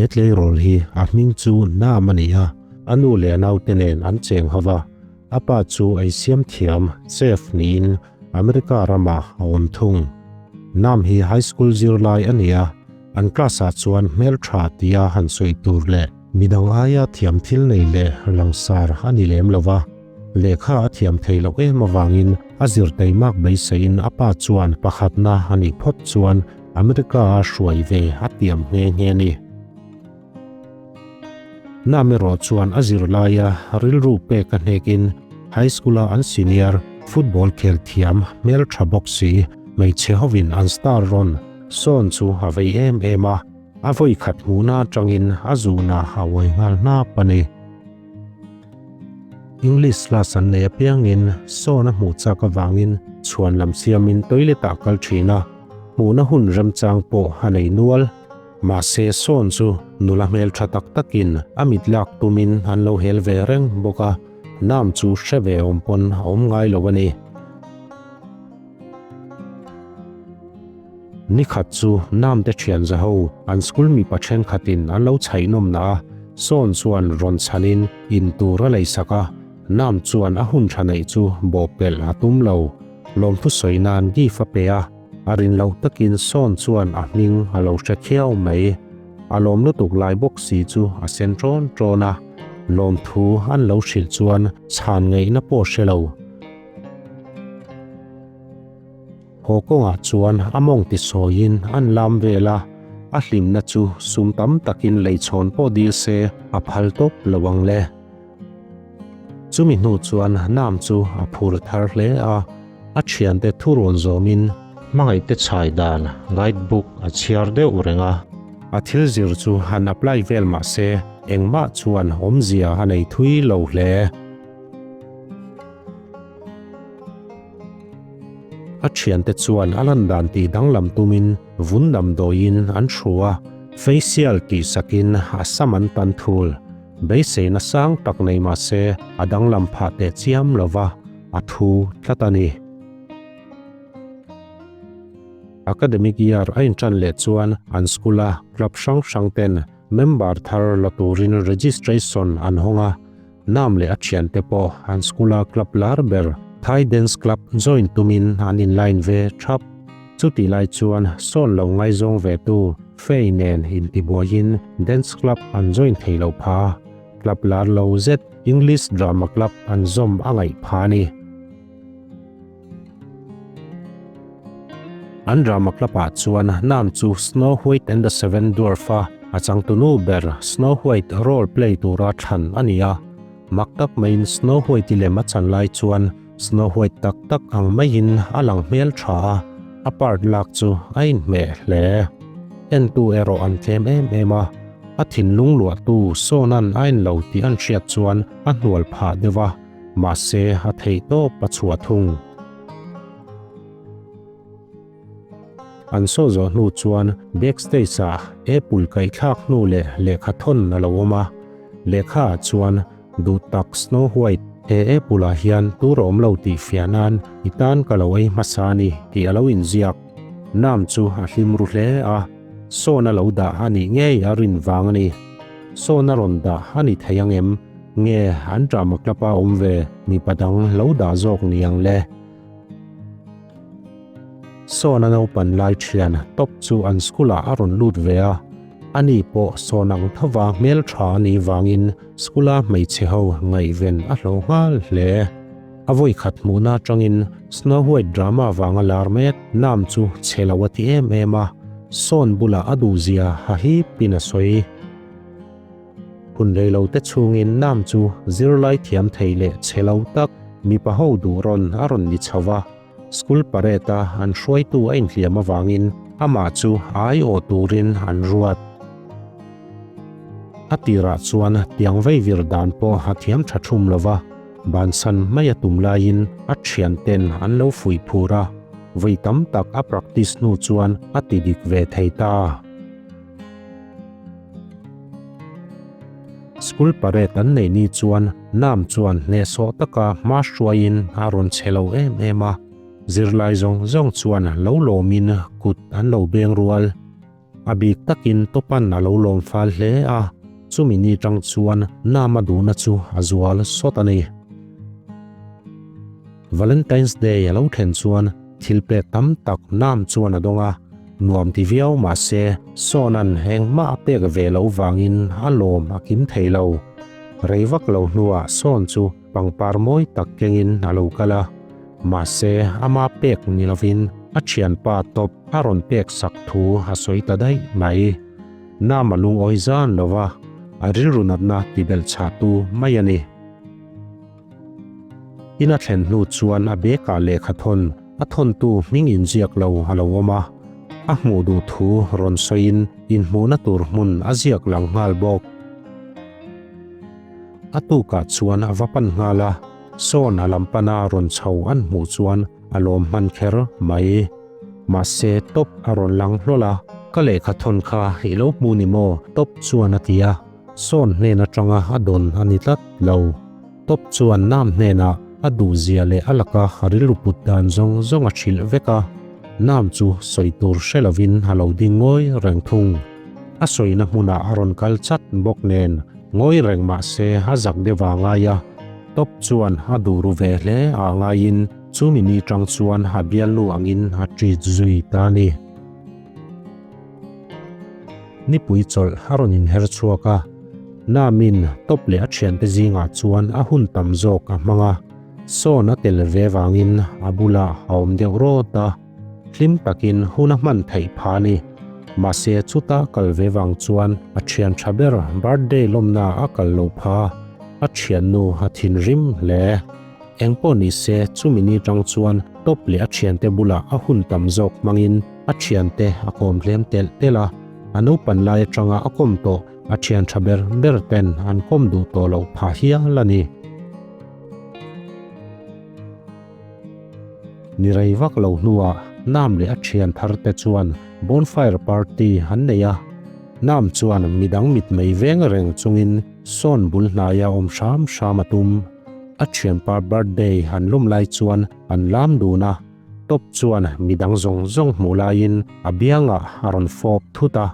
He tleirawl hi a hming chu Nam a ni a, a nu leh a naute nen an cheng ho va. A pa chu ei siam thiam, chef, niin America ramah a awm thung. Nam hi high school zirlai a ni a, an class-ah chuan hmeltha tia han sawi tur leh midang aia thiam thil nei leh langsar a ni lem lo va. Lehkha a thiam thei loh em avangin a zir teimak beiseiin a pa chuan pakhatna a nih phawt chuan America-a hruai ve a tiam nghe nghe a ni. Nam erawh chuan a zirlaia rilru pek a hnekin high school-a an senior football khel thiam hmeltha bawk si hmeichhe hovin an star rawn sawn chu a vei em em a, a vawi khat hmuhna atangin a zuhna a uai nghal hnap a ni. English class an nei apiangin sawn a hmuh chak avangin chhuan lam siamin toilet ah kal thin a, hmuhna hun remchang pawh a nei nual. Mahse sawn chu nula hmeltha tak takin a mit lak tumin an lo hel ve reng bawk a, nam chu hre ve awm pawn a awm ngai lo a ni. Nikhat chu Namte thian zaho an school mipa thenkhatin an lo chhaihnawmna a, Sawn chuan rawn chhanin in tur a leisak a, Nam chuan a hun tha neih chu bawhpelh a tum lo. Lawmthu sawi nan gift a pe a, a rin loh takin Sawn chuan a hming a lo hre khiau mai. A lawm lutuk lai bawk si chu a sen ṭawn ṭawn a, lawmthu an lo hrilh chuan chhan ngaihna pawh hre lo. Haw kawngah chuan a mawng ti sawiin an lam vel a, a hlimna chu sum tam takin leichhawn pawh dil se a phal tawp lo ang le. Chumi hnu chuan Nam chu a phur thar hle a, a thiante thurawn zawmin hmangaihte chhai dan guide book a chhiar deuh reng a. A thil zir chu han apply vel mah se engmah chuan awmzia a nei thui lo hle. A thiante chuan a lan dan tih danglam tumin vun damdawiin an hru a, facial tih sakin a sam an tan thul. Beiseina sang tak nei mah se a danglam phah teh chiam lo va, a thu tlat a ni. Academic year a intan leh chuan an school-a club hrang hrang ten member thar la turin registration an hawng a, Nam leh a thiante pawh an school-a club lar ber Thai Dance Club join tumin an inline ve thap. Chutih lai chuan sawn lo ngaizawng ve tu Fei nen intibuaiin Dance Club an join thei lo pha. Club lar lo zet English Drama Club an zawm a ngaih pha a ni. An drama club ah chuan Nam chu Snow White and the Seven Dwarf a a changtunu ber Snow White role play tura thlan a ni a. Mak tak maiin Snow White i lem a chan lai chuan Snow White tak tak ang maiin a lang hmel tha a, a part lak chu a inhmeh hle. Entu erawh an tlem em em a, a thinlung luahtu Sawna'n a en lo tih an hriat chuan a hnual phah deuh a. Mahse, a theih tawp a chhuah thung. An saw zawh hnu chuan backstage ah apple kaihthlak hnu leh lehkha thawn a lo awm a. Lehkha ah chuan duh tak Snow White, he apple ah hian tur a awm lo tih fiah nan i tan ka lo ei hmasa a ni tih a lo inziak. Nam chu a hlim ru hle a, sawn a lo dah a nih ngei a rin vang a ni. Sawn a rawn dah a ni thei ang em? Nge an drama club a awm ve mipa dang lo dah zawk ni ang le? Sawn a naupan lai thian top chu an school ah a rawn lut ve a, ani pawh sawn ang thova hmeltha a nih vangin school a hmeichhe ho ngaihven a hlawh nghal hle. A vawi khat hmuhna atangin Snow White drama vanga lar mek Nam chu chhe lo a ti em em a, sawn bulah a duhzia ha hipin a sawi. Hun rei lo te chhungin Nam chu zirlai thiam thei leh chhe lo tak mipa ho duh rawn a rawn ni chho va, school parade a an hruaitu a inhliam avangin amah chu ai awh turin an ruat. A tirah chuan tiang vei vir dan pawh a thiam tha thum lo va, bansan mai a tum laiin a thianten an lo fuih phur a, vawi tam tak a practice hnu chuan a ti dik ve thei ta. School parade an nei ni chuan Nam chuan hnehsawh taka hma hruaiin a rawn che lo em em a, zirlai zawng zawng chuan lo lawmin kut an lo beng rual. A bik takin Topan a lo lawm fal hle a, chumi ni tang chuan Nama duhna chu a zual sawt a ni. Valentine's Day a lo thlen chuan thil pek tam tak Nam chuan a dawng a, nuam ti viau mah se Sawna'n engmah a pek ve loh vangin a lawm a kim thei lo. Rei vak lo hnuah Sawn chu pangpar mawi tak kengin a lo kal a, mahse ama pek ni lovin a thianpa tawp a rawn pek sak thu a sawi ta daih mai. Nama lungawi zan lova a rilru natna tibelh chhahtu mai a ni. In a thlen hnu chuan a bekah lehkha thawn a thawntu hming inziak lo a lo awm a, a hmuh duh thu rawn sawiin inhmuhna tur hmun a ziak lang nghal bawk. A tukah chuan a va pan nghal a, sawn a lam pana rawn chho an hmuh chuan a lawm hman kher mai. Mahse Top a rawn lang hlawl a, Ka lehkha thawn kha i lo hmu ni maw? Top chuan a ti a, sawn hnen atanga a dawn a ni tlat lo. Top chuan Nam hnenah a duhzia leh a laka a rilru put dan zawng zawng a hrilh vek a, Nam chu sawi tur hre lovin a lo ding ngawi reng thung. A sawina hmunah a rawn kal chat bawk nen ngawi reng mah se a zak deuh a ngai a, Top chuan a duh ru ve hle a ngaiin chumi ni tang chuan a bialnu angin a treat zui ta a ni. Nipui chawlh a rawn inher chhuak a, Namin Top leh a thiante zingah chuan a hun tam zawk a hmang a, sawn a tel ve vangin a bulah a awm deuh rawt a, hlim takin hun a hman theih pha a ni. Mahse chuta kal ve vang chuan a thian tha ber birthday lawmna a kal lo pha, a thiannu a thinrim hle. Engpawh ni se chumi ni tang chuan Top leh a thiante bulah a hun tam zawk hmangin a thiante a kawm hlem telh telh a, a naupan lai atanga a kawm tawh a thian tha ber ber ten an kawm duh tawh loh phah hial a ni. Ni rei vak lo hnuah Nam leh a thian thar te chuan bonfire party an nei a, Nam chuan midang mitmei veng reng chungin sawn bul hnaia awm hram hram a tum. A thianpa birthday an lawm lai chuan an lam dun a, Top chuan midang zawng zawng hmuh laiin a biangah a rawn fawp thut a,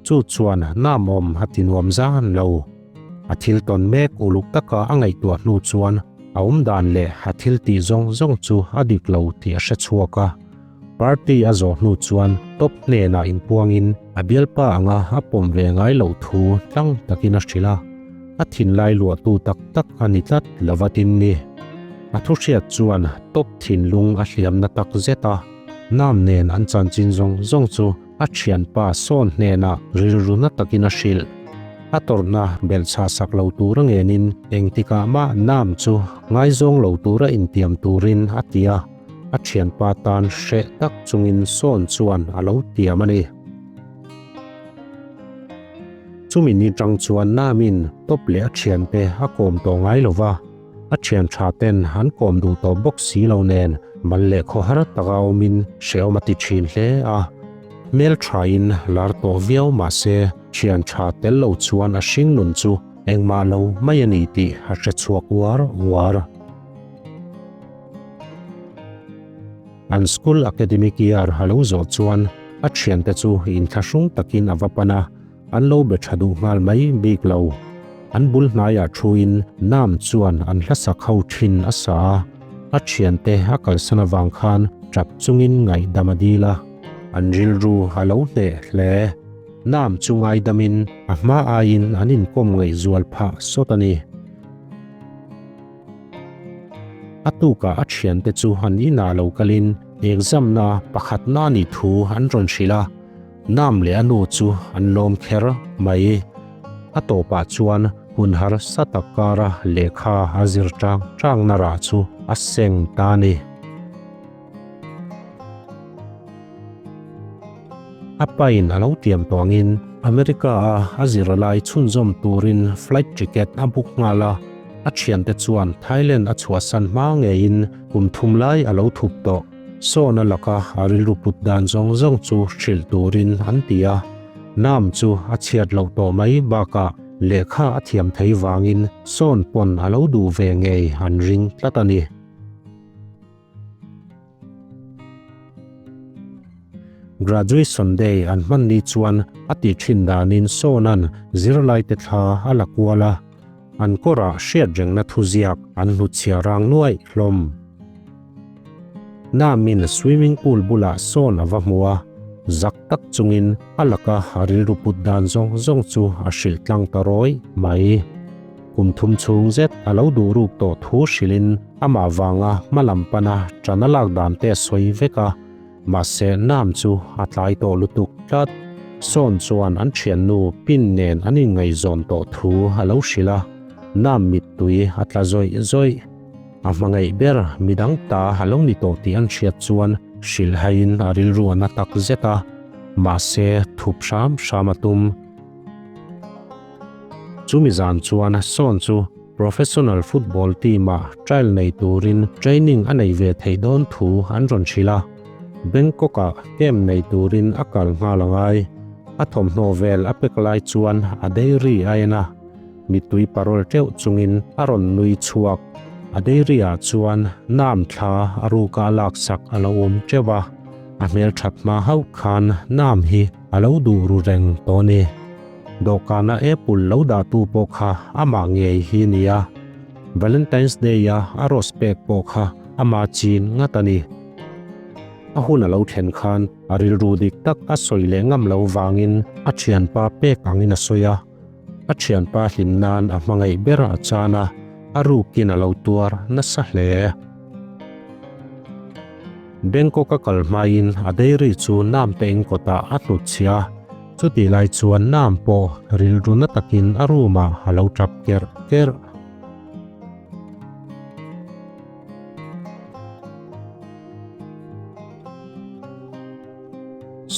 chu chuan Namawm a ti nuam zan lo. A thil tawn mek uluk taka a ngaihtuah hnu chuan a awm dan leh a thil tih zawng zawng chu a dik lo tih a hre chhuak a. Party a zawh hnu chuan Top hnenah inpuangin a bialpa anga a pawm ve ngai loh thu tlang takin a hrilh a, a thinlai luahtu tak tak a ni tlat lova tin ni. A thu hriat chuan Top thinlung a hliamna tak zet a, Nam nen an chanchin zawng zawng chu a thianpa sawn hnenah rilru na takin a hrilh. A tawrhna belhchhah sak lo tura ngenin engtikah mah Nam chu ngaizawng lo tura intiam turin a ti a, a thianpa tan hreh tak chungin sawn chuan a lo tiam a ni. Chumi ni tang chuan Namin Top leh a thiante a kawm tawh ngai lo va. A thian tha ten an kawm duh tawh bawk si lo nen mal leh khawhar taka awmin hrehawm a ti thin hle a. Hmel thain lar tawh viau mah se thian tha tel lo chuan a hring nun chu engmah lo mai a ni tih a hre chhuak uar uar. An school academic year a lo zawh chuan a thiante chu inthlahrung takin a va pan a. An lo be tha duh nghal mai bik lo. An bul hnaiah thuin Nam chuan an hlasak ho thin a sa a, a thiante a kalsan avang khan tap chungin ngaihdam a dil a. An rilru a lo hneh hle. Nam chu ngaidamin a hma aiin an inkawm ngaihzual phah sawt a ni. A tukah a thiante chu an inah lo kalin exam na pakhatna a nih thu an rawn hrilh a. Nam leh a nu chu an lawm kher mai. A tawpah chuan hun harsa tak kara lehkha a zir tang tangna rah chu a seng ta a ni. A pain a lo tiam tawh angin America-a a zir lai chhunzawm turin flight ticket a book nghal a, a thiante chuan Thailand a chhuahsan hma ngeiin kum thum lai a lo thup tawh. Sawna laka a rilru put dan zawng zawng chu hrilh turin an ti a, Nam chu a chhiat loh tawh mai bakah lehkha a thiam thei vangin sawn pawn a lo duh ve ngei an ring tlat a ni. Graduation day an hman ni chuan a tih thin danin Sawna'n zirlaite thla a la kual a, an kawrah hriatrengna thuziak an hnutchhiah rang nuaih hlawm. Namin swimming pool bulah Sawn a va hmu a, zak tak chungin a laka a rilru put dan zawng zawng chu a hrilh tlang ta rawih mai. Kum thum chhung zet a lo duh ruk tawh thu hrilhin amah vanga hma lam pana ṭan a lak dan te a sawi vek a, mahse Nam chu a tlai tawh lutuk tlat. Sawn chuan an ṭhiannu Pin nen an inngaihzawn tawh thu a lo hrilh a, Nam mittui a tla zawih zawih. A hmangaih ber midang ta a lo ni tawh tih an hriat chuan hrilhhaiin a rilru a na tak zet a, mahse thup hram hram a tum. Chumi zan chuan Son chu professional football team-ah trial nei turin training a nei ve theih dawn thu an rawn hrilh a, Bangkok-ah camp nei turin a kal nghal a ngai. A thawmhnaw vel a pek lai chuan a dairy a en a, mittui parol teuh chungin a rawn nui chhuak. A dairy-ah chuan nam thla a ruka a laksak a lo awm teuh a, a hmelthat hma hauh khan nam hi a lo duh ru reng tawh a ni. Dawhkana apple lo dahtu pawh kha amah ngei hi nia. Valentine's Day-a a rose pek pawh kha ama chin ngat a ni. A hun a lo thlen khan a rilru dik tak a sawi leh ngam lo vangin a thianpa pek angin a sawi a. A thianpa hlim nan a hmangaih ber a chan a, a rukin a lo tuar nasa hle. Bangkok a kal hmain a dairy chu Namte in kawtah a hnutchhiah a, chutih lai chuan Nam pawh rilru na takin a room ah a lo tap kerh kerh.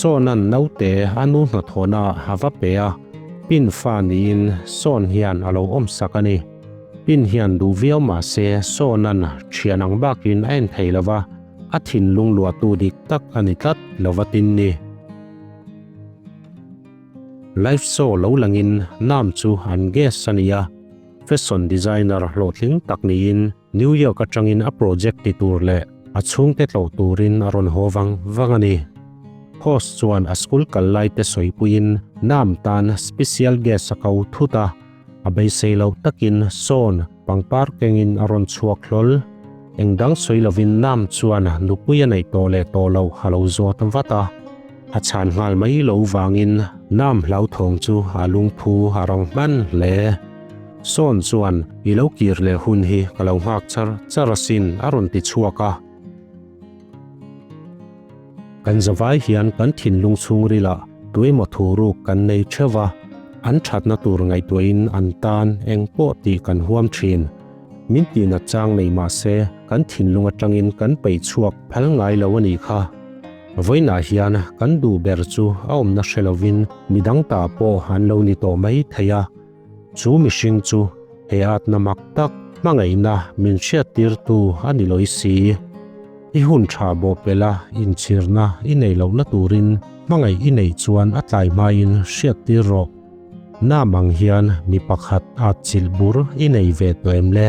Sawna'n naute a nu hnathawhna ah a va pe a, Pin fa niin Sawn hian a lo awmsak a ni. Pin hian duh viau mah se Sawna'n thian ang bakin a en thei lo va, a thinlung luahtu dik tak a ni tlat lo va tin ni. Live show lo langin Nam chu an guest a ni a, fashion designer hlawhtling tak niin New York atangin a project ti tur leh a chhungte tlawh turin a rawn haw vang vang a ni. Host chuan a school kal lai te sawipuiin Nam tan special guest a ko thut a, a beisei loh takin Sawn pangpar kengin a rawn chhuak hlawl. Eng dang sawi lovin Nam chuan nupui a neih tawh leh tawh loh a lo zawt vat a. A chhan nghal mai lo vangin Nam hlauthawng chu a lungphu a rang hman hle. Sawn chuan, I lo kir leh hun hi ka lo nghak char char asin, a rawn ti chhuak a. Kan zavai hian kan thinlung chhungrilah tuemaw thu ruk kan nei theuh va, an thatna tur ngaihtuahin an tan eng pawh tih kan huam thin. Min tihnat chang nei mah se kan thinlung atangin kan peih chhuak phal ngai lo a nih kha. Vawiinah hian kan duh ber chu a awmna hre lovin midang ta pawh an lo ni tawh mai thei a. Chu mihring chu he atna mak tak hmangaihna min hriattirtu a ni lawi si. I hun tha bawhpelh a inchhirna i nei lohna turin hmangaih i neih chuan a tlai hmain hriattir rawh. Nam ang hian mi pakhat atchilh bur i nei ve tawh em le?